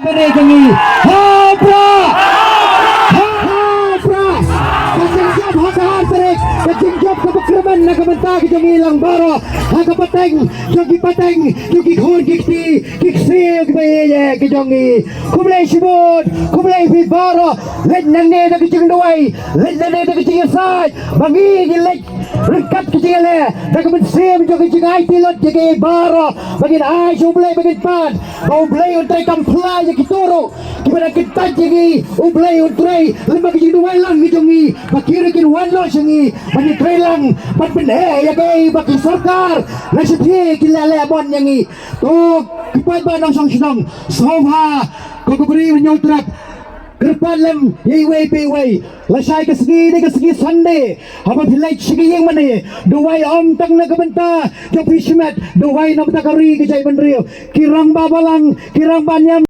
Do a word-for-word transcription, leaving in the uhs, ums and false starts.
Ka re jong ngi. Ha pra! Ha pra! Ka jingjop ha ka ar tarik, ka jingjop kaba kyrmen na ka bynta ka jong ngi lang baroh. Ha ka pateng jong ki pateng, jong ki khun ki kti, ki ksiew kiba ïeit ka jong ngi. Khublei shibun, khublei phi baroh. Leit nangne da ka jingduwai, leit nangne da ka jingïasaid ba ngi ngi leit ryngkat ka jingïaleh da ka mynsiem jong ka jingaiti lut ïa ki baroh, ba ngin ai sha U Blei ba ngin pan, ba U Blei un trei kam phla ïa kito ruh kiba dang kyntait ïa ngi. U Blei un trei lem bad ka jingduwai lang ka jong ngi ba ki ruh kin wan noh sha ngi, ba ngin trei lang ban pyneh ïa kaei ba ki sorkar na shathie ki la leh mon ïa ngi. To ki paidbah nongshong shnong, sngewbha, ko ki briew Hynñiewtrep, kyrpad lem ïa iwei pa iwei. Lashai ka sngi, dei ka sngi Sunday, haba phi leit sha ki ïing mane, duwai ym tang na ka bynta jong phi shimet, duwai na ka bynta ka ri ka jaitbynriew. Ki rangbah balang, ki rangbah niam,